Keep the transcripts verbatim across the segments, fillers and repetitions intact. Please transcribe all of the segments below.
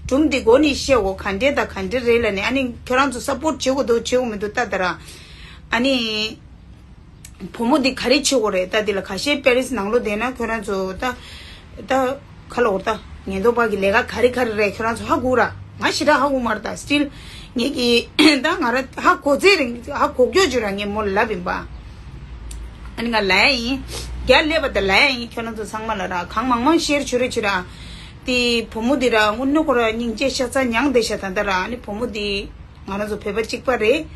སྒྲུང་འདི་མགོ་ནས་བཤད་འོ་ག་འདྲས་དང་ག་འདྲས་རེད་ལབ་ནས། ཨ་ནི་ཁྱོད་རང་ཚོ་སཔོར་བྱེད་དགོས་འདུག་བྱེད་དགོས་མི་འདུག་ལྟ་ད་ར། ཨ་ནི་བུ་མོ་འདི་ག་རེ་བྱེད་དགོས་རེད་ལྟ། འདི་ལ་ཁ་ཤས་པེ་རིས་ནང་ལོགས་བསྡད་ན་ཁྱོད་རང་ཚོ་ད་ད་ག་ལ་འོར་ད་ཉེན་རྟོག་པ་གི་ལས་ཀ་ག་རེ་ག་རེ་རེད། ཁྱོད་རང་ཚོ་ཧ་གོ་ར། ང་ཞེ་དྲག་ཧ་གོ་མ་རེད་ད། སི་ཊིལ་ངེད་ཀྱི་ད་ང་ར་ཧ་གོ་ཚེ་རིང་ཧ་གོ་རྒྱུ་བྱོས་ར། ངས་མོ་ལབ་ཡིན་པ། ཨ་ནི་ང་ལབ་ཡ་ཡིན། རྒྱ་སླེབས་པ་དང་ལབ་ཡ་ཡིན། ཁྱོད་རང་ཚོ་ཚང་མ་ལ་ར་གང་མང་མང་ཤེར་བྱོས་རེ་བྱོས་ར། དེ་བུ་མོ་འདི་ར་དངོས་གནས་ཁོ་ར་སྙིང་རྗེ་ཤ་ཚ་མྱངས་བསྡད་ཤག་ད་ལྟ་ར། ཨ་ནི་བུ་མོ་འདི་ང་རང་ཚོ་བོད་པ་གཅིག་པ་རེད།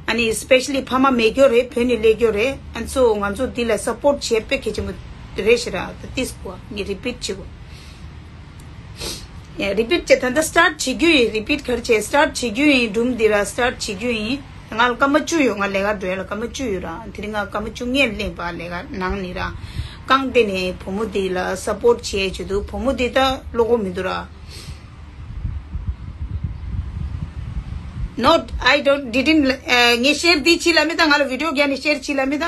ཨ་ནི་སི་པེ་ཤ་ལི་ཕ་མ་མེད་རྒྱུ་རེད། བོད་ནས་སླེབས་རྒྱུ་རེད། ཨ་ཚོ་ང་ཚོ་འདི་ལ་སཔོར་བྱེད་དཔེ་གལ་ཆེན་པོ་རེད་ཤག་ར། ད་ཏིས་པོ་ངས་རི་པིཊ་བྱེད་དགོས། ཡ་རི་པིཊ་བྱས། ད་ལྟ་སི་ཊར་བྱེད་རྒྱུ་ཡིན། རི་པིཊ་ག་རེ་བྱས། སི་ཊར་བྱེད་རྒྱུ་ཡིན། སྒྲུང་འདི་ར་སི་ཊར་བྱེད་རྒྱུ་ཡིན། ང་ལ་སྐར་མ་བཅུ་ཡོད། ང་ལས་ཀ་འགྲོ་ཡ་ལ་སྐར་མ་བཅུ་ཡོད་ར། དེ་རིང་ང་སྐར་མ་བཅུ་ལྔ་ལེན་པ་ལས་ཀ་ནང་ནས་ར། རྐང་སྟེང་ནས་བུ་མོ་འདི་ལ་སཔོར་བྱེད་བྱེད་དུས་བུ་མོ་འདི་ད་བློ་ཁོག་མི་འདུག་ར། Not, I don't, didn't, ངས་ཤེར་འདི་བྱེད་ལབ་མེད་ད། ང་ལ་བི་ཌི་ཡོ་རྒྱག་ནས་ཤེར་བྱེད་ལབ་མེད་ད།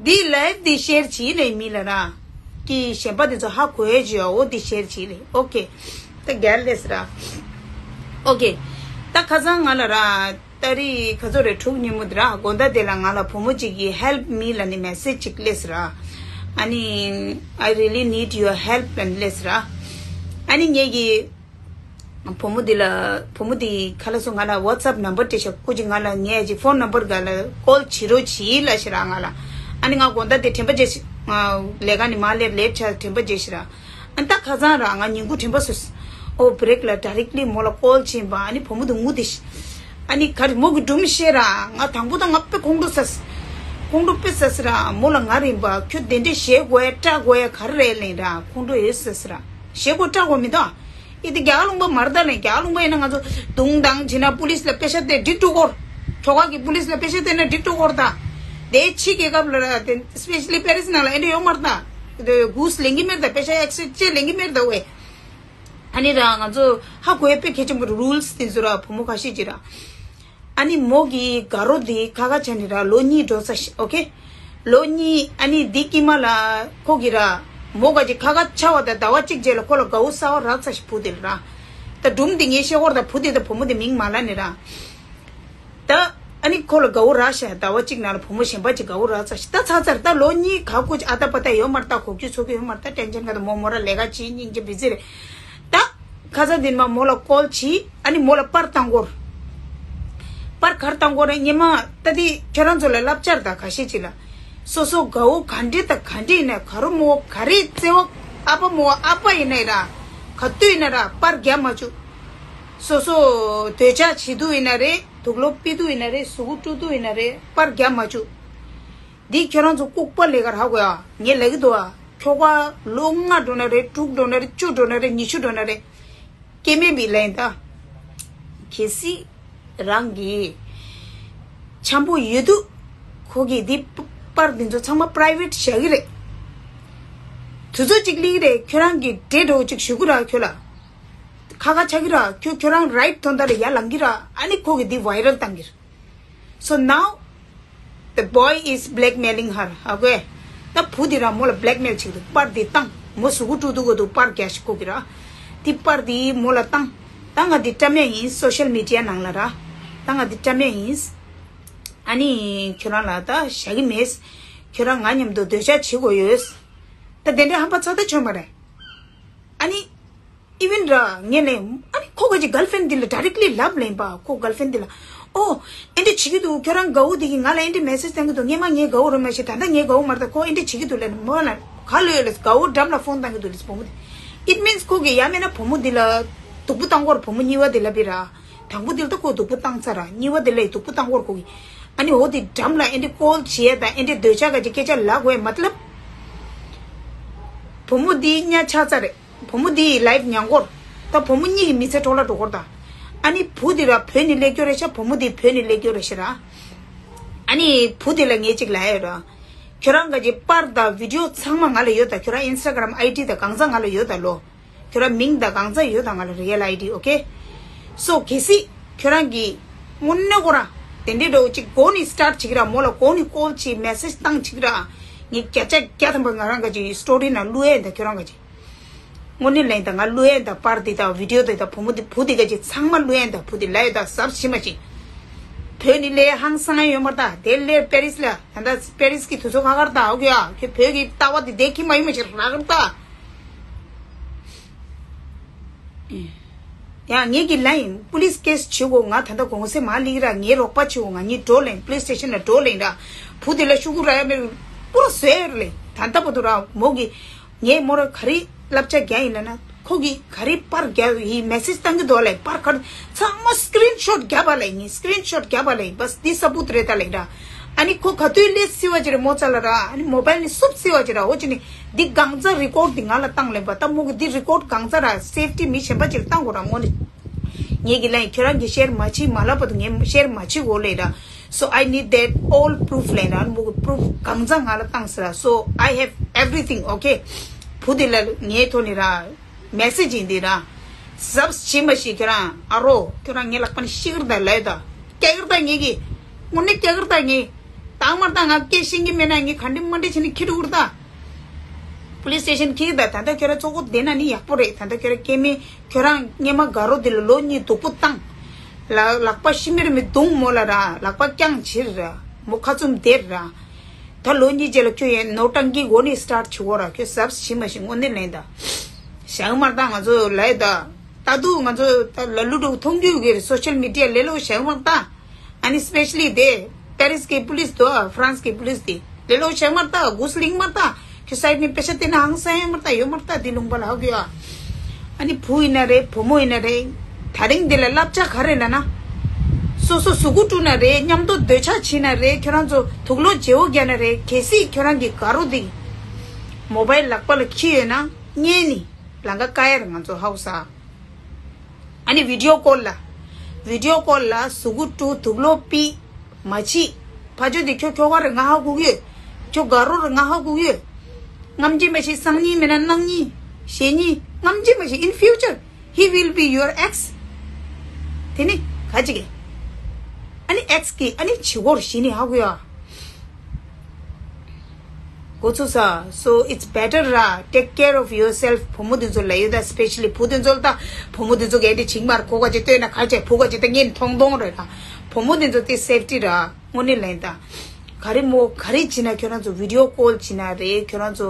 འདི་ལའིབ་འདི་ཤེར་བྱེད་ལེ་མི་ལ་ར། ཀི་གཞན་པ་དེ་ཚོ་ཧ་གོ་ཡ་ཇི་ཡ་འོ་འདི་ཤེར་བྱེད་ལེ། ཨོ་ཀེ། ད་རྒྱལ་ལེས་ར། ཨོ་ཀེ། ད་ཁ་སང་ང་ལ་ར་ཏ་རིག་ག་ཚོད་རེད། དྲུག་ཉིན་མོ་དེ་ར་དགོང་དག་དེ་ལ་ང་ལ་བུ་མོ་གཅིག་གིས་help me ལབ་ནས་མེ་སེ་ཇི་ཅིག་སླེབས་ར། ཨ་ནི་I really need your help ལབ་ནས་སླེབས་ར། ཨ་ནི་ངེད་ཀྱིས་བུ་མོ་འདི་ལ་བུ་མོ་འདི་ཁ་ལ་སོ་ང་ལ་ཝ་ཊི་སེབ་ནམ་བར་སྤྲད་ཤག་ཁོ་གཅིག་ང་ལ་ངས་ཅིག་ཕོན་ནམ་བར་ག་ལ་ཀོལ་བྱེད་རོགས་བྱེད་ལབ་ཤག་ར་ང་ལ། ཨ་ནི་ང་དགོང་དག་དེ་དྲན་པ་བརྗེད་ཤག་ང་ལས་ཀ་ནས་མར་སླེབས་སླེབས་ཆ་དྲན་པ་བརྗེད་ཤག་ར། ཨ་ནི་ད་ཁ་སང་ར་ང་ཉིན་གུང་དྲན་པ་སོས། ཨོ་བྷི་རེག་ལ་ཌའི་རེག་ལི་མོ་ལ་ཀོལ་བྱེད་པ། ཨ་ནི་བུ་མོ་འདི་ངུ་བསྡད་ཤག་ཨ་ནི་ག་རེ་མོ་གི་སྒྲུང་བཤད་ར། ང་དང་པོ་ད་ང་དཔེ་ཁོང་ཁྲོ་ཟ་སོས། ཁོང་ཁྲོ་དཔེ་ཟ་སོས་ར། མོ་ལ་ང་རིམ་པ་ཁྱོད་དེ་འདྲས་བཤད་དགོས་ཡ་སྐྲག་དགོས་ཡ་ག་རེ་རེད་ལབ་ར། ཁོང་ཁྲོ་ཡོད་ཟ་སོས་ར། བཤད་དགོས་སྐྲག་དགོས་མི་འདུག་ཨ་ཨི་དེ་རྒྱ་གར་ལུང་པ་མ་རེད་ད་ལེ། རྒྱ་གར་ལུང་པ་ཡིན་ན་ང་ཚོ་རྡུང་ཐང་བྱེད་ན་པུ་ལིས་ལ་པེ་ཤ་སྟེར་འགྲིག་འགྲོ་གོ་ར། ཁྱོ་ག་གི་པུ་ལིས་ལ་པེ་ཤ་སྟེར་ན་འགྲིག་འགྲོ་གོ་ར་ད། དེ་ཕྱི་རྒྱལ་ཁབ་ལ་ར་དེ་སི་པེ་ཤ་ལི་པེ་རིས་ནང་ལ་ཨེ་འདྲ་ཡོད་མ་རེད་ད། དེ་གུས་ལེན་གི་མེད་ད། པེ་ཤ་ཨེག་སི་ཅེན་ཇི་ལེན་གི་མེད་ད་ཝེ། ཨ་ནི་ར་ང་ཚོ་ཧ་གོ་ཡ་དཔེ་གལ་ཆེན་པོ་རེད། རུལ་སི་དེ་ཚོ་ར་བུ་མོ་ཁ་ཤས་ཀྱིས་ར། ཨ་ནི་མོ་གི་དགའ་རོགས་དེ་ཁ་ཁ་ཆགས་ནས་ར་ལོ་གཉིས་འགྲོ་ཚར་ཤག་ཨོ་ཀེ། ལོ་གཉིས། ཨ་ནི་འདི་དཀྱིལ་མ་ལ་ཁོ་གིས་ར་མོ་ག་ཅིག་ཁ་ཁ་ཆགས་པ་དང་ཟླ་བ་གཅིག་རྗེས་ལ་ཁོ་ལ་དགའ་བོ་གསར་པ་རག་ཚར་ཤག་བུ་དེ་ལ་ར། ད་སྒྲུང་འདི་ངས་བཤད་ཀྱི་ཡོད་རེད་ད། བུ་དེ་དང་བུ་མོ་དེ་མིང་མ་ལབ་ནས་ར། ད་ཨ་ནི་ཁོ་ལ་དགའ་བོ་རག་ཤག་ཟླ་བ་གཅིག་ནང་ལ་བུ་མོ་གཞན་པ་ཅིག་དགའ་བོ་རག་ཚར་ཤག་ད་ཚར་ཚར་ད་ལོ་གཉིས་ག་གོ་ཅིག་ཨ་ཏ་པ་ཏ་ཡོད་མ་རེད་ད། གོ་རྒྱུ་ཚོར་རྒྱུ་ཡོད་མ་རེད་ད། ཏེན་ཤན་ག་ད་མོ་མོ་ར་ལས་ཀ་བྱེད་སྙིང་རྗེ་བི་ཛི་རེད་ད། ཁ་སང་དེ་ནས་མ་མོ་ལ་ཀོལ་བྱས། ཨ་ནི་མོ་ལ་པར་བཏང་གོ་ར། པར་ག་རེ་བཏང་གོ་ར། སྔོན་མ་ད་དེ་ཁྱོད་རང་ཚོ་ལ་བསླབ་བྱ་རེད་ད། ཁ་ཤས་ཅིག་ལ་སོ་སོ་དགའ་བོ་ག་འདྲས་དང་ག་འདྲས་ཡིན་ན། ག་རུ་མོ་ག་རེ་བརྩེ་བ། ཨ་ཕ་མོ་ཨ་ཕ་ཡིན་ན་ར། ག་དུས་ཡིན་ན་ར་པར་རྒྱག་མ་བཅུག་སོ་སོ་འདོད་ཆགས་བྱེད་དུས་ཡིན་ན་རེད། དུག་ལོག་ཕུལ་དུས་ཡིན་ན་རེད། གཟུགས་པོ་བཀྲུ་དུས་ཡིན་ན་རེད། པར་རྒྱག་མ་བཅུག་འདི་ཁྱོད་རང་ཚོ་ལྐུགས་པ་ལས་ཀ་རག་གོ་ཡ། ངས་ལབ་ཀྱི་འདུག་ཨ། ཁྱོ་ག་ལོ་ལྔ་འགྲོ་ན་རེད། དྲུག་འགྲོ་ན་རེད། བཅུ་འགྲོ་ན་རེད། ཉི་ཤུ་འགྲོ་ན་རེད། སྐྱེ་དམན་པའི་ལན་ད། གལ་སྲིད་རང་གི་འཆམ་པོ་ཡོད་དུས་ཁོ་གིས་འདི་པར་འདི་ཚོ་ཚང་མ་པ་རའི་ཝེཊ་བཞག་གི་རེད། དུས་ཚོད་ཅིག་སླེབས་ཀྱི་རེད། ཁྱོད་རང་གི་འདྲེ་འདྲ་བོ་ཅིག་ཞུ་གི་ར་ཁྱོད་ལ། ཁ་ཁ་ཆགས་ཀྱི་ར། ཁྱོད་ཁྱོད་རང་རའིཊ་དོན་དག་ལ་ཡར་ལངས་ཀྱི་ར། ཨ་ནི་ཁོ་གིས་འདི་ཝའི་རལ་བཏང་གི་རེད། So now the boy is blackmailing her. Okay. ད་བུ་འདི་ར་མོ་ལ་བྷེ་ལེག་མེལ་བྱེད་ཀྱི་འདུག་པར་འདི་བཏང་། མོ་གཟུགས་པོ་བཀྲུ་དུས་གོ་འདུག་པར་རྒྱག་ཤིག་ཁོ་གི་ར། འདི་པར་འདི་མོ་ལ་བཏང་། ད་ང་འདི་བཀྲམ་ཡ་ཡིན། སོ་ཤལ་མི་ཌི་ཡ་ནང་ལ་ར། ད་ང་འདི་བཀྲམ་ཡ་ཡིན། ཨ་ནི་ཁྱོད་རང་ལ་ད་བཞག་གི་མེད། ཁྱོད་རང་ང་མཉམ་དུ་འདོད་ཆགས་བྱེད་དགོས་ཡོད། ད་དེ་འདྲའི་ཧམ་པ་ཚ་ད་བྱུང་བ་རེད། ཨ་ནི། ཨི་ཝན་ར་ངས་ལན། ཨ་ནི་ཁོ་ག་ཅིག་གརལ་ཕྲེན་འདི་ལ་ཌའི་རེག་ལི་ལབ་ལན་པ། ཁོ་གརལ་ཕྲེན་འདི་ལ། ཨོ། ཨེ་འདྲ་བྱེད་ཀྱི་འདུག་ཁྱོད་རང་དགའ་བོ་འདི་གིས་ང་ལ་ཨེ་འདྲ་མེ་སེ་ཇི་བཏང་གི་འདུག་སྔོན་མ་ངའི་དགའ་བོ་རེད་མ་གཞི། ད་ལྟ་ངའི་དགའ་བོ་མ་རེད་ད། ཁོ་ཨེ་འདྲ་བྱེད་ཀྱི་འདུག་ལན་མོ་ལ་ག་ལོས་ལས་དགའ་བོ་འགྲམ་ལ་ཕོན་བཏང་གི་འདུག་ལས་བུ་མོ་འདི། It means ཁོ་གིས་ཡང་མིན་ན་བུ་མོ་འདི་ལ་སྡུག་པོ་བཏང་གོ་ར། བུ་མོ་གཉིས་པ་འདི་ལ་བི་ར། དང་པོ་འདི་ལ་ད་ཁོ་སྡུག་པོ་བཏང་ཚར་ར། གཉིས་པ་འདི་ལ་ཡི་སྡུག་པོ་བཏང་གོ་ར་ཁོ་གིས། ཨ་ནི་འོ་འདི་འགྲམ་ལ་ཨེ་འདྲ་ཀོལ་བྱེད་ཡ་དང་ཨེ་འདྲ་འདོད་ཆགས་ག་ཅིག་སྐད་ཆ་ལབ་དགོས་ཡ་མ་ཏ་ལབ། བུ་མོ་འདི་གཉའ་ཆགས་ཚར་རེད། བུ་མོ་འདིའི་ལའིབ་ཉན་གོ་ར། ད་བུ་མོ་གཉིས་ཀྱི་མི་ཚེ་འཕྲོ་བརླག་འགྲོ་གོ་ར་ད། ཨ་ནི་བུ་འདི་ར་བོད་ནས་སླེབས་རྒྱུ་རེད་ཤག་བུ་མོ་འདི་བོད་ནས་སླེབས་རྒྱུ་རེད་ཤག་ར། ཨ་ནི་བུ་འདི་ལ་ངས་ཅིག་ལབ་ཡ་ཡོད་ར། ཁྱོད་རང་ག་ཅིག་པར་དང་བི་ཌི་ཡོ་ཚང་མ་ང་ལ་ཡོད་ད། ཁྱོད་རང་ཨིན་སི་ཊ་གྷ་རམ་ཨའི་ཌི་དང་གང་ཚང་ང་ལ་ཡོད་ད་ལོ། ཁྱོད་རང་མིང་དང་གང་ཚང་ཡོད་ད་ང་ལ། རི་ཡལ་ཨའི་ཌི། ཨོ་ཀེ། སོ་གལ་སྲིད་ཁྱོད་རང་གིས་དངོས་གནས་ཁོ་ར་དེ་འདྲའི་འདྲ་བོ་ཅིག་མགོ་ནས་སི་ཊར་བྱེད་ཀྱི་ར། མོ་ལ་མགོ་ནས་ཀོལ་བྱེད། མེ་སེ་ཇི་བཏང་བྱེད་ཀྱི་ར། ངས་བརྒྱ་ཆ་བརྒྱ་ཐམ་པ་ང་རང་ག་ཅིག་སི་ཊོ་རི་ནང་བླུག་ཡ་ཡིན་ད། ཁྱོད་རང་ག་ཅིག་དངོས་གནས་ལན་དང་ང་བླུ་ཡན་དང་པར་འདི་དང་བི་ཌིའོ་འདི་དང་བུ་མོ་འདི་བུ་འདི་ག་ཅིག་ཚང་མ་བླུ་ཡན་དང་བུ་འདི་ལ་ཡོད་དང་ཟབ་ཞི་མ་ཞིག་བོད་ནི་ལས་ཧང་སང་ཡོད་མ་ད་དེ་ལས་པེ་རིས་ལ་ད་ད་པེ་རིས་ཀྱི་དུས་ཚོད་ཁ་ཁར་ད་ཨོ་ཀེ་ཨ་ཁྱོད་བོད་ཀྱི་ལྟ་བ་འདི་བདེ་ཁྱི་མ་ཡིན་མ་ཞིག་རག་གར་ད། ཡང་ངེད་ཀྱི་ལན་པུ་ལིས་ཀེས་བྱེད་དགོ་ང་ད་ལྟ་གོང་སེ་མ་ལིག་ར་ངའི་རོགས་པ་བྱེད་དགོ་ང་གཉིས་འགྲོ་ལེན་པུ་ལིས་སི་ཊེ་ཤན་ལ་འགྲོ་ལེན་ར་བུ་དེ་ལ་ཤུ་གུ་ར་ཡ་མེ་པུ་ར་ཟོས་ཡོད་རེད་ད་ལྟ་བུ་དུ་ར་མོ་གི་ངས་མོ་ར་ག་རི་བསླབ་བྱ་རྒྱག་ཡིན་ལ་ན་ཁོ་གི་ག་རི་པར་རྒྱག་ཡི་མེ་སེ་ཇི་བཏང་གི་འདུག་ལེ་པར་ག་རི་ཚང་མ་སི་ཀི་རིན་ཤོ་ཊི་རྒྱབ་པ་ལེ་ངས་སི་ཀི་རིན་ཤོ་ཊི་རྒྱབ་པ་ལེ་བས་འདི་ས་བུ་དུ་རེད་ད་ལེ་ར་ཨ་ནི་ཁོ་ག་དུས་ལས་སི་བ་ཅི་རེད་མོ་ཙ་ལ་ར་ཨ་ནི་མོ་བལ་ནི་སུབ་སི་བ་ཅི་ར་འོ་ཅི་ནི། འདི་གང་ཚ་རི་ཀོཌ་འདི་ང་ལ་བཏང་ལེན་པ་ད་མོ་གི་འདི་རི་ཀོཌ་གང་ཚ་ར་སེབ་ཊི་མི་གཞན་པ་ཅིག་ལ་བཏང་དགོས་ར་ངོ་ནི། ངེད་ཀྱི་ལན་ཁྱོད་རང་གི་ཤེར་མ་བྱེད་མ་ལབ་པ་དུ་ངས་ཤེར་མ་བྱེད་གོ་ལེ་ར། So I need that all proof ལེ་ར་མོ་གི་པུ་རུཕ་གང་ཚ་ང་ལ་བཏང་ཟེར་ར། So I have everything, okay. བུ་འདི་ལ་ངའི་ཐོག་ནི་ར་མེ་སེ་ཇི་ཡིན་འདི་ར། ཟབ་ཞི་མ་ཞིག་ཁྱོད་རང་ཨ་རོ་ཁྱོད་རང་ངའི་ལག་པ་ནི་ཤི་གི་ར་ད་ལེ་ད། སྐྱེ་གི་ར་ད་ངེད་ཀྱི། དངོས་གནས་སྐྱེ་གི་ར་ད་ངེད། བཏང་མ་བཏང་ང་སྐད་ཤེས་ཀྱི་མེད་ན་ངས་ག་འདྲི་མ་འདྲི་བྱས་ནས་ཁྱེར་འགྲོ་གི་རེད་ད། པུ་ལིས་སི་ཊེ་ཤན་ཁྱེར་གི་ད་ད་ལྟ་ཁྱོད་རང་གཙོ་བོ་བསྡད་ན་ནི་ཡག་པོ་རེད་ད་ལྟ་ཁྱོད་རང་སྐྱེ་དམན་ཁྱོད་རང་སྔོན་མ་དགའ་རོགས་དེ་ལ་ལོ་གཉིས་སྡུག་པོ་བཏང་། ལ་ལག་པ་ཤི་མེར་མི་རྡུང་མོ་ལ་ར་ལག་པ་བརྐྱངས་ཕྱིར་ར་མོ་ཁ་བཙུམ་བསྡད་ར། ད་ལོ་གཉིས་རྗེས་ལ་ཁྱོད་ཡན་ནོར་ཏང་གི་སྒོ་ནས་སི་ཊར་ཊི་བྱེད་གོ་ར་ཁྱོད་ཟབ་ཞི་མ་ཞིག་དངོས་གནས་ལན་ད། ཞང་མར་ད་ང་ཚོ་ལ་ཡི་ད། ད་དུང་ང་ཚོ་ད་ལ་ལུ་འགྲོ་མཐོང་རྒྱུ་གི་སོ་ཤལ་མི་ཌི་ཡ་ལས་ལོ་ཞང་མར་ད། ཨ་ནི་སི་པེ་ཤ་ལི་དེ་པེ་རིས་ཀྱི་པུ་ལིས་དོ་ཧྥ་རན་སི་ཀྱི་པུ་ལིས་དེ་ལེ་ལོ་ཞང་མར་ད་གུ་སི་ལིང་མར་ད་ཁྱོད་སའི་ནི་པེ་ཤ་དེ་ན་ཧང་སང་ཡང་མར་ད་ཡོད་མར་ད་དེ་ལུང་པ་ལ་ཧ་གི་ཡ། ཨ་ནི་བུ་ཡིན་ན་རེད་བུ་མོ་ཡིན་ན་རེད། ད་རིང་འདི་ལ་བསླབ་བྱ་ག་རེ་ལ་ན། སོ་སོ་གཟུགས་པོ་བཀྲུ་ན་རེད་མཉམ་དུ་འདོད་ཆགས་བྱེད་ན་རེད་ཁྱོད་རང་ཚོ་དུག་ལོག་བརྗེ་བོ་རྒྱག་ན་རེད་གལ་སྲིད་ཁྱོད་རང་གི་དགའ་རོགས་འདི་མོ་བའི་ལག་པ་ལ་འཁྱེར་ཡོད་ན་བརྙན་ནི་ལང་ཀ་ཀ་ཡར་ང་ཚོ་ཧའུ་ས། ཨ་ནི་བི་ཌི་ཡོ་ཀོལ་ལ། བི་ཌི་ཡོ་ཀོལ་ལ་གཟུགས་པོ་བཀྲུ་དུག་ལོག་ཕྱིས། མ་བྱེད། ཕ་ཇོ་འདི་ཁྱོད་ཁྱོ་ག་རེ་ང་ཧ་གོ་གི་ཡོད། ཁྱོད་དགའ་རོགས་རེ་ང་ཧ་གོ་གི་ཡོད། རྔམ་བརྗིད་མ་བྱེད་སང་ཉིན་མིན་ན་གནངས་ཉིན། གཞེས་ཉིན། རྔམ་བརྗིད་མ་བྱེད། In future he will be your ex. དེ་ནི་ག་ཅི་གི། ཨ་ནི་ཨེག་སི་གི་ཨ་ནི་བྱི་གོར་གཞི་ནི་ཧ་གོ་ཡ། འགོ་ཚུགས་ས། So it's better ར། Take care of yourself. བུ་མོ་འདི་ཚོ་ལ་ཡོད་ད་སི་པེ་ཤ་ལི་བུ་འདི་ཚོ་ལ་ད། བུ་མོ་འདི་ཚོ་གལ་ཏེ་བྱིངས་མར་ཁོ་ག་ཅེ་ལྟོས་ན་ག་ཅེ་བུ་ག་ཅེ་ད་ངན་ཐོང་ཐོང་རེད་ད། བུ་མོ་འདི་ཚོ་དེ་སེབ་ཊི་ར། དངོས་གནས་ལན་ད། ག་རེ་མོ་ག་རེ་བྱེད་ན་ཁྱོད་རང་ཚོ་བི་ཌི་ཡོ་ཀོལ་བྱེད་ན་རེད་ཁྱོད་རང་ཚོ།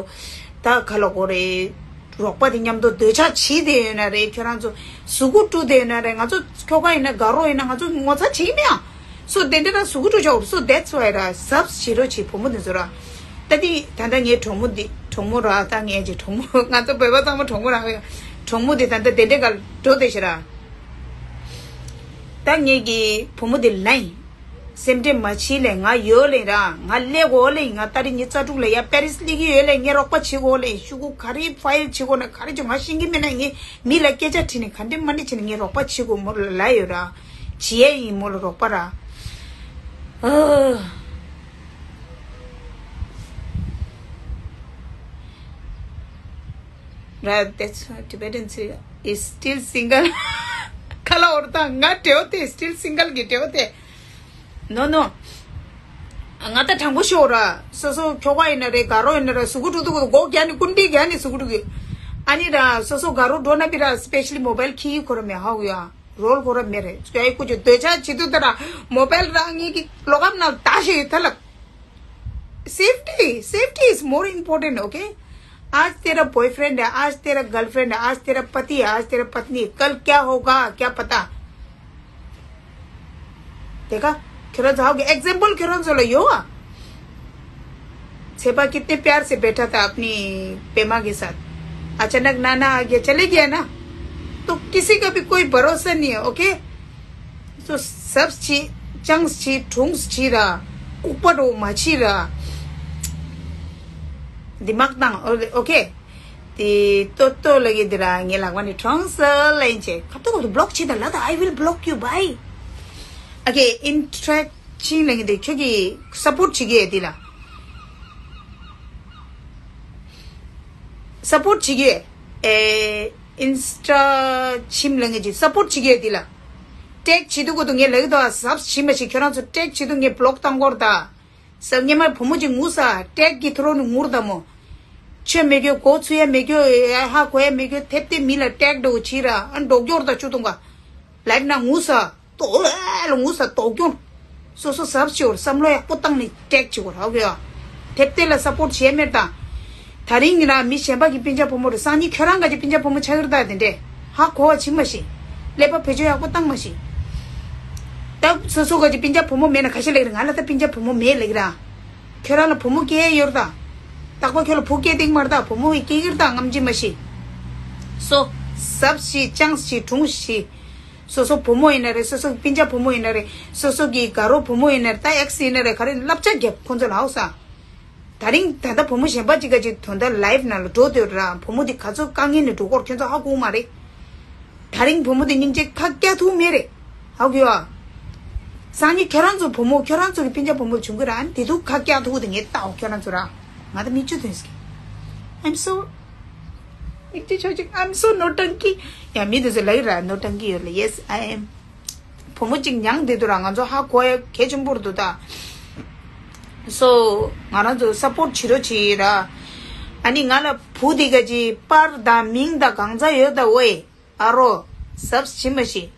ད་ག་ལ་གོ་རེད། རོགས་པ་དེ་མཉམ་དུ་འདོད་ཆགས་བྱེད་དེ་ཡོད་ན་རེད་ཁྱོད་རང་ཚོ། གཟུགས་པོ་བཀྲུ་དེ་ཡོད་ན་རེད་ང་ཚོ་ཁྱོ་ག་ཡིན་ན་དགའ་རོགས་ཡིན་ན་ང་ཚོ་ངོ་ཚ་བྱེད་ཀྱི་མེད་ཨ། སོ་དེ་འདྲ་ད་གཟུགས་པོ་བཀྲུ་ཆོག་སོ་that's why ར་ཟབ་ཞི་རོགས་བྱེད་བུ་མོ་འདི་ཚོ་ར། ད་དེ་ད་ལྟ་ངའི་གྲོགས་མོ་འདི་གྲོགས་མོ་ར་ད་ངའི་ཅིག་གྲོགས་མོ་ང་ཚོ་བོད་པ་ཚང་མ་གྲོགས་མོ་ར་གྲོགས་མོ་འདི་ད་ལྟ་དེ་འདྲ་ག་འགྲོ་དེ་ཤི་ར། ད་ངེད་ཀྱི་བུ་མོ་འདི་ལན། སེམས་ཁྲལ་མ་བྱེད་ལེ་ང་ཡོད་ལེ་ར་ང་ལས་གོ་ལེ་ང་ཏ་རིག་ཉི་ཤུ་རྩ་དྲུག་ལ་ཡ་པེ་རིས་སླེབས་ཀྱི་ཡོད་ལེ་ངས་རོགས་པ་བྱེད་གོ་ལེ་ཤུ་གུ་ག་རེ་ཕ་ཡིལ་བྱེད་གོ་ན་ག་རེ་བྱེད་ང་ཤེས་ཀྱི་མེད་ན་ངས་མི་ལ་སྐད་ཆ་དྲིས་ནས་ག་འདྲེ་མ་འདྲེ་བྱེད་ནས་ངས་རོགས་པ་བྱེད་གོ་མོ་ལ་ཡོད་ར་བྱེད་ཡས་ཡིན་མོ་ལ་རོགས་པ་ར་ཨ། ར། That's why Tibetans is still single. ཁ་ལ་འོར་དང་ང་འབྲེལ་བ་དེ་still single གི་འབྲེལ་བ་དེ། No, no. ང་ད་དྲང་པོ་ཤོད་ར། སོ་སོ་ཁྱོ་ག་ཡིན་ན་རེད་དགའ་རོགས་ཡིན་ན་རེད་གཟུགས་པོ་བཀྲུ་འདུག་གོ་སྒོ་རྒྱག་ནི་ཀུན་ཏི་རྒྱག་ནི་གཟུགས་པོ་བཀྲུ་གི། ཨ་ནི་ར་སོ་སོ་དགའ་རོགས་འགྲོ་ན་པི་ར་specially mobile ཁྱི་ཡི་ཁོ་ར་མེད་ཧ་གོ་ཡ། རོལ་ཁོ་ར་མེད་རེད་ཙ་ཡི་ཀུ་ཅོ་འདོད་ཆགས་བྱེད་དུས་ད་ར་mobile རང་ཉིད་ཀྱི་ལོག་གམ་ནང་ད་ཤེས་ཡོད་ཐ་ལག Safety, safety is more important, okay? आज तेरा बॉयफ्रेंड है, आज तेरा गर्लफ्रेंड है, आज तेरा पति है, आज तेरा पत्नी है, कल क्या होगा, क्या पता? देखा? ཁྱོད་རང་ཚོ་ཧའོ་གི་example ཁྱོད་རང་ཚོ་ལ་ཡོད་ཨ། छेपा कितने प्यार से बैठा था अपनी पेमा के साथ, अचानक नाना आ गया, चले गया ना, तो किसी का भी कोई भरोसा नहीं है, okay? So ཟབ་ཕྱི་ཅང་ཕྱི་གྲོངས་ཕྱི་ར་ལྐུགས་པ་རོ་མ་ཕྱི་ར། དི་མག་དང་ཨོ་ཨོ་ཁེ། དེ་ཏོ་ཏོ་ལ་གི་དི་ར་ངའི་ལག་པ་ནི་གྲོངས་སོ་ལ་ཡིན་ཆེ་ཁ་ཏོ་གོ་ཏོ་block ཆེ་ད་ལ་ད་I will block you bye. Okay, interaction ལ་གི་དི་ཁྱོད་ཀྱི་support བྱེད་གི་དི་ལ། support བྱེད་གི་ཨེ། Insta ཁྱིམ་ལ་ངེད་ཀྱིས་support བྱེད་ཀྱི་ཡོད་དེ་ལ། tag བྱེད་དུས་གོ་དུ་ངས་ལབ་ཀྱི་འདུག་ཨ། ཟབ་ཞི་མ་ཞིག་ཁྱོད་རང་ཚོ་tag བྱེད་དུས་ངས་block བཏང་གོ་ར་ད། ཟབ་སྔོན་མ་བུ་མོ་ཅིག་ངུ་ས་tag གི་ཐོ་རོ་ནི་ངུ་ར་ད་མོ། ཆོས་མེད་རྒྱུ་གོ་ཚུལ་ཡ་མེད་རྒྱུ་ཧ་གོ་ཡ་མེད་རྒྱུ་ཐེབས་ཏེ་མི་ལ་ཀྲེག་འགྲོ་བྱིས་ར་ཨ་འགྲོ་སྐྱོར་དང་བཅུ་གཏོང་ག་ལབ་ན་ངུ་ས་ཏོ་ཨེ་ལ་ངུ་ས་ཏོག་སྐྱོར། སོ་སོ་ཟབ་ཞིག་བསམ་བློ་ཡག་པོ་བཏང་ནས་ཀྲེག་བྱེད་དགོས་ར་ཧ་གོ་ཡ། ཐེབས་ཏེ་ལ་སཔོར་ཊི་བྱས་མེད་དང་། ད་རིང་ཡིན་ན་མི་གཞན་པ་གི་སྤུན་ཀྱག་བུ་མོ་རེད་སང་ཉིན་ཁྱོད་རང་ག་ཅིག་སྤུན་ཀྱག་བུ་མོ་ཆགས་ཀྱི་རེད་ད་དེ་འདྲས་ཧ་གོ་བ་ཕྱིན་མ་ཤེས། ཀླད་པ་བེད་སྤྱོད་ཡག་པོ་བཏང་མ་ཤེས། ད་སོ་སོ་ག་ཅིག་སྤུན་ཀྱག་བུ་མོ་མེད་ན་ཁ་ཤས་ལེགས་རེད་ང་ལ་ད་སྤུན་ཀྱག་བུ་མོ་མེད་ལེགས་ར། ཁྱོད་རང་ལ་བུ་མོ་སྐྱེས་ཡོད་རེད་ད། རྟག་པར་ཁྱོད་ལ་བུ་སྐྱེས་ཏེ་མ་རེད་ད་བུ་མོ་ཡི་སྐྱེས་ཀྱི་རེད་ད་ངམ་ཅི་མ་ཤེས། སོ། ཟབ་ཤིག་ཅང་ཤིག་གྲུང་ཤིག་སོ་སོ་བུ་མོ་ཡིན་ན་རེད་སོ་སོ་སྤུན་ཀྱག་བུ་མོ་ཡིན་ན་རེད་སོ་སོ་གི་དགའ་རོགས་བུ་མོ་ཡིན་ན་རེད་ད་ཨེག་སི་ཡིན་ན་རེད་ག་རེ་བསླབ་བྱ་རྒྱབ་ཁོང་ཚོ་ལ་ཧའོ་ས། ད་རིང་ད་ལྟ་བུ་མོ་གཞན་པ་གཅིག་ག་གཅིག་དོན་དག་ལའིབ་ནང་ལ་འགྲོ་སྡོད་ར་བུ་མོ་འདི་ག་ཚོད་དཀའ་ངལ་ནས་འགྲོ་སྐོར་ཁྱོད་ཚོ་ཧ་གོ་མ་རེད། ད་རིང་བུ་མོ་འདི་སྙིང་རྗེ་ཁ་སྐྱག་ཐུག་མེད་རེད། ཧ་གོ་ཡ། སང་ཉིན་ཁྱོད་རང་ཚོ་བུ་མོ་ཁྱོད་རང་ཚོ་གི་སྤུན་ཀྱག་བུ་མོ་བྱུང་གི་ར་ཨ་ནི་དེ་དུས་ཁ་སྐྱག་ཐུག་དེ་ངས་ལྟའོ་ཁྱོད་རང་ཚོ་ར་ང་ད་མིག་ཆུ་ཐོན་སྐྱེ། I'm so མིག་ཆུ་ཆོག་ཅིག I'm so naughty ཡ་མི་དེ་ཚོ་ལ་ཡི་ར་naughty ཡོད་ལ་yes I am བུ་མོ་གཅིག་མྱངས་བསྡད་འདུག་ར་ང་ཚོ་ཧ་གོ་ཡ་གལ་ཆེན་པོ་རེད་འདུག་ད། སོ། ང་རང་ཚོ་སཔོར་ཊི་བྱེད་རོགས་བྱེད་ར། ཨ་ནི་ང་ལ་བུ་དེ་ག་ཅིག་པར་དང་མིང་དང་གང་ཚ་ཡོད་ད་ཝེ། ཨ་རོ། ཟབ་ཕྱི་མ་ཤི།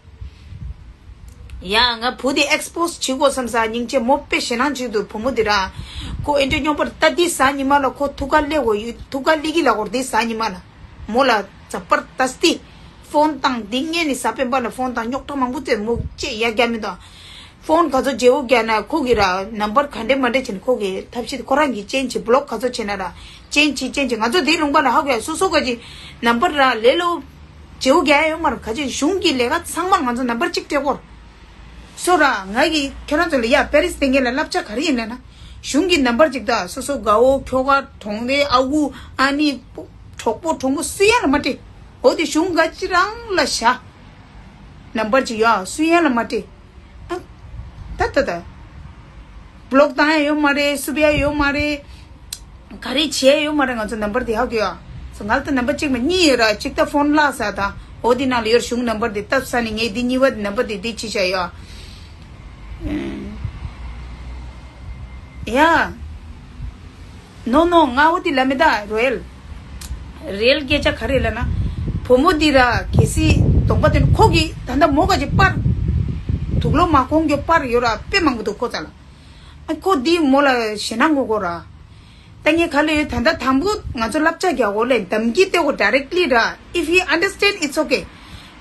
ཡ་ང་བུ་དེ་ཨེག་སི་པོ་སི་བྱེད་དགོས་བསམ་ས་སྙིང་རྗེ་མོ་དཔེ་ཞེ་སྣང་བྱེད་འདུག་བུ་མོ་དེ་ར། ཁོ་ཨེ་འདྲ་སྙོམས་པར་ལྟ་དུས་གཟའ་ཉི་མ་ལ་ཁོ་ཐུག་ག་སླེབས་དགོས་ཡོད་ཐུག་ག་སླེབས་ཀྱི་ལ་གོར་དེ་གཟའ་ཉི་མ་ལ། མོ་ལ་ཛ་པར་དསྟི། ཕོན་བཏང་འདི་ངས་ནི་གཟའ་སྤེན་པ་ལ་ཕོན་བཏང་རྙོག་དྲ་མང་པོ་བཙལ་མོ་ཅེས་ཡ་རྒྱ་མི་དང་། ཕོན་ག་ཚོད་བརྗེ་བོ་རྒྱག་ན་ཁོ་གི་ར་ནམ་པར་ག་འདྲེ་མ་འདྲེ་བྱས་ན་ཁོ་གི་ཐབས་ཤེས་ཁོ་རང་གི་ཅན་གྱི་བློག་ག་ཚོད་བྱས་ན་ར་ཅན་གྱི་ཅན་གྱི་ང་ཚོ་དེའི་ལུང་པ་ལ་ཧ་གོ་ཡ་སོ་སོ་ག་གི་ནམ་པར་ར་ལེ་ལོ་བརྗེ་བོ་རྒྱག་ཡ་ཡོད་མ་རེད་ག་ཅི་གཞུང་གི་ལས་ཀ་ཚང་མར་ང་ཚོ་ནམ་པར་གཅིག་སྤྲད་སྐོར། སོ་ར་ང་གི་ཁྱོད་རང་ཚོ་ལ་ཡ་པེ་རིས་དེ་ངེད་ལ་བསླབ་བྱ་ག་རེ་ཡིན་ལབ་ན་གཞུང་གི་ནམ་པར་གཅིག་ད་སོ་སོ་དགའ་བོ་ཁྱོ་ག་གྲོང་རེ་ཨ་ཁུ་ཨ་ནི་གྲོགས་པོ་གྲོགས་མོ་སུ་ཡ་ལ་མ་སྤྲད་འོ་དེ་གཞུང་ག་ཅི་རང་ལ་བཞག་ནམ་པར་གཅིག་ཡ་སུ་ཡ་ལ་མ་སྤྲད། ཨ། ད་ད་ད། བློག་བཏང་ཡ་ཡོད་མ་རེད་སུབ་ཡ་ཡོད་མ་རེད། ག་རེ་བྱས་ཡོད་མ་རེད་ང་ཚོ་ནམ་པར་དེ་ཧ་གོ་ཡ། སོ་ང་ལ་ད་ནམ་པར་གཅིག་མ་གཉིས་ཡོད་ར་གཅིག་ད་ཕོན་བརླག་ས་ད་འོ་དེ་ནང་ལ་ཡོད་གཞུང་ནམ་པར་དེ་བཏབ་ས་ནས་ངས་དེ་གཉིས་པ་དེ་ནམ་པར་དེ་དེ་ཅི་བྱ་ཡ། ཡ། ནོ་ནོ་ང་འོ་དེ་ལ་མི་ད་རོ་ཡལ། རེལ་སྐད་ཆ་ག་རེ་ལབ་ན། བུ་མོ་འདི་ར་གལ་སྲིད་གདོང་པ་དེ་ནི་ཁོ་གི་ད་ལྟ་མོ་ག་ཅིག་པར། དུག་ལོག་མ་གོང་གི་པར་ཡོད་ར་དཔེ་མང་པོ་འདུག་ཁོ་ཚ་ལ། ཨ་ཁོ་འདི་མོ་ལ་ཞེ་ན་ངོ་གོ་ར། ད་ངས་ག་ལ་ཡོད་ད་ལྟ་དང་པོ་ང་ཚོ་བསླབ་བྱ་རྒྱག་གོ་ལས་དམ་གྱི་ལྟེ་གོ་directly ར། If he understand it's okay.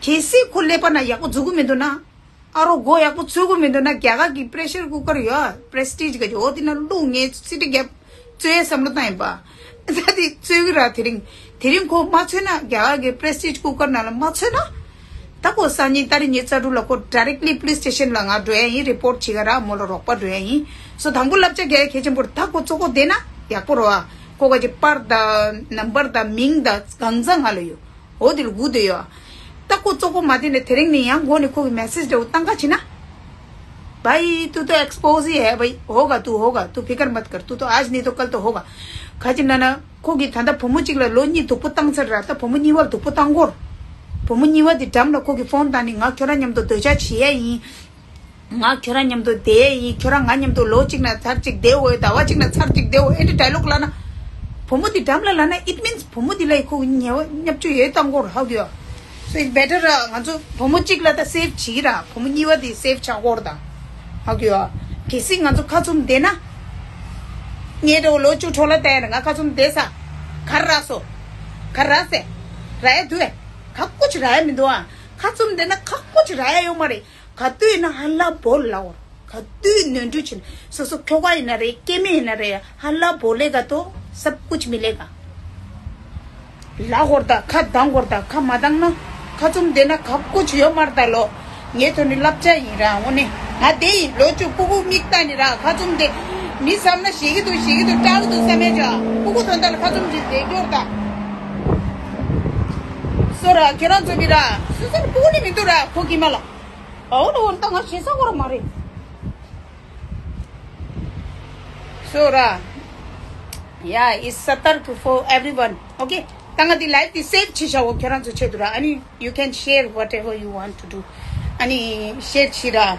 གལ་སྲིད་ཁོ་ཀླད་པ་ན་ཡག་པོ་འཛུགས་གི་མི་འདུག་ན། ཨ་རོ་མགོ་ཡག་པོ་ཚོས་གོ་མི་འདུག་ན་རྒྱ་གར་གྱི་པྲེ་ཤར་ཀུ་ཀར་ཡོད་པྲེ་སི་ཊིཇ་ག་ཅིག་འོ་དེ་ན་བླུགས་ངས་སི་ཊི་རྒྱབ་བཙོས་བསམ་བློ་བཏང་ཡིན་པ། ད་དེ་བཙོས་གི་ར་དེ་རིང་དེ་རིང་ཁོ་མ་ཚོས་ན་རྒྱ་གར་གྱི་པྲེ་སི་ཊིཇ་ཀུ་ཀར་ནང་ལ་མ་ཚོས་ན། ད་ཁོ་སང་ཉིན་ཏ་རིག་ཉི་ཤུ་རྩ་དྲུག་ལ་ཁོ་directly police station ལ་ང་འགྲོ་ཡ་ཡིན་རི་པོར་ཊི་བྱེད་ག་ར་མོ་ལ་རོགས་པ་འགྲོ་ཡ་ཡིན་སོ་དང་པོ་བསླབ་བྱ་རྒྱག་ཡ་གལ་ཆེན་པོ་རེད་ད་ཁོ་གཙོ་བོ་བསྡད་ན་ཡག་པོ་རེད་བ་ཁོ་ག་ཅིག་པར་དང་ནམ་བར་དང་མིང་དང་གང་ཟག་ང་ལ་ཡོད། འོ་དེ་ལ་སྒུག་བསྡད་ཡོད། ད་ཁོ་གཙོ་བོ་མ་བསྡད་ནས་དེ་རིང་ནས་ཡང་མགོ་ནས་ཁོ་གི་མེ་སེ་ཇི་འདྲ་བོ་བཏང་ག་བྱེད་ན། भाई तू तो एक्सपोज ही है भाई होगा तू होगा तू फिक्र मत कर तू तो आज नहीं तो कल तो होगा। ག་ཅི་ན་ན་ཁོ་གི་ད་ལྟ་བུ་མོ་གཅིག་ལ་ལོ་གཉིས་སྡུག་པོ་བཏང་ཚར་ར་ད་བུ་མོ་གཉིས་པ་ལ་སྡུག་པོ་བཏང་གོ་བུ་མོ་གཉིས་པ་དེ་འགྲམ་ལ་ཁོ་གི་ཕོན་བཏང་ནས་ང་ཁྱོད་རང་མཉམ་དུ་སྡོད་བྱ་བྱེད་ཡ་ཡིན། ང་ཁྱོད་རང་མཉམ་དུ་བསྡད་ཡིན་ཁྱོད་རང་ང་མཉམ་དུ་ལོ་གཅིག་ན་ཚར་གཅིག་བསྡད་འོས་ཟླ་བ་གཅིག་ན་ཚར་གཅིག་བསྡད་འོས་ཨེ་འདྲ་ཌའི་ལོག་ལབ་ན། བུ་མོ་འདི་འགྲམ་ལ་ལབ་ན་it means བུ་མོ་འདི་ལ་ཁོ་ཉེ་བ་བརྙས་བཅོས་ཡོད་བཏང་གོ་ར་ཧ་གོ་ཡ། So it's better ང་ཚོ་བུ་མོ་གཅིག་ལ་ད་སེབ་བྱེད་ཀྱི་ར་བུ་མོ་གཉིས་པ་འདི་སེབ་ཆགས་གོ་ར་ད་ཧ་གོ་ཡ། གལ་སྲིད་ང་ཚོ་ཁ་བཙུམ་བསྡད་ན། ངས་འགྲོ་ལོ་བཅུ་འཕྲོ་ལ་བལྟས་ན་ང་ཁ་བཙུམ་བསྡད་ས་ག་ར་སོ། ག་ར་སེ། ར་ཡ་དུ་ཨེ། ག་ཀུ་ཅི་ར་ཡ་མི་འདུག་ཨ། ཁ་བཙུམ་བསྡད་ན་ག་ཀུ་ཅི་ར་ཡ་ཡོད་མ་རེད། ག་དུས་ན་ཧ་ལ་བོ་ལ་འོར། ག་དུས་ནོན་འགྲུལ་ཕྱིན། སོ་སོ་ཁྱོ་ག་ཡིན་ན་རེད་སྐྱེ་དམན་ཡིན་ན་རེད་ཧ་ལ་བོ་ལེ་ག་ཏོ་སབ་ཀུ་ཆ་མི་ལེ་ག་ལ་འོར་ད་ཁ་གདང་འོར་ད་ཁ་མ་གདང་ན་ཁ་བཙུམ་བསྡད་ན་ག་ཀུ་ཆ་ཡོད་མར་ད་ལོ། ངའི་ཐོག་ནི་བསླབ་བྱ་ཡིན་ར་འོ་ནི་ང་དེ་ཡིན་ལོ་བཅུ་ཕྲུ་གུ་མིག་ལྟ་ནི་ར་ཁ་བཙུམ་བསྡད། མི་བསམ་ན་ཞེ་གི་འདུག་ཞེ་གི་འདུག་སྐྲག་གི་འདུག་བསམ་ཡ་ཅག་ཕྲུ་གུ་དོན་དག་ལ་ཁ་བཙུམ་གྱིས་བསྡད་སྐྱོར་ད། སོ་ར་ཁྱེད་རང་ཚོ་མི་ར་སོ་སོར་ཕྲུ་གུ་ནི་མི་འདུག་ར་ཁོ་གི་མ་ལ། ཨའོ་ནོ་ད་ང་ཞེ་ས་གོ་ར་མ་རེད། སོ་ར། Yeah, it's satark for everyone. Okay. ད་ང་འདི་ལའིབ་འདི་སེབ་བྱེད་བྱའོ་ཁྱོད་རང་ཚོ་ཆེད་དུ་ར། ཨ་ནི་you can share whatever you want to do. ཨ་ནི་ཤེར་བྱེད་ར།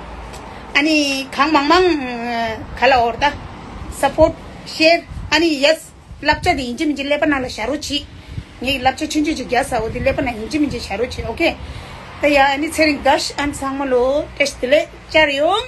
ཨ་ནི་གང་མང་མང་ག་ལ་འོར་ད། སཔོར་ཊི་ཤེར། ཨ་ནི་ཡེ་སི། བསླབ་བྱ་དེ་ཡིན་གཅིག་མིན་གཅིག་ཀླད་པ་ནང་ལ་བཞག་རོགས་གྱིས། ངས་བསླབ་བྱ་ཆུང་ཆུང་ཅིག་རྒྱག་ཟེར་བ་དེ་ཀླད་པ་ནང་ཡིན་གཅིག་མིན་གཅིག་བཞག་རོགས་གྱིས། ཨོ་ཁེ། ད་ཡ་ཨ་ནི་ཚེ་རིང་དགའ་ཨ་ནི་ཚང་མ་ལོ་བཀྲ་ཤིས་བདེ་ལེགས། བཅར་ཡོང་།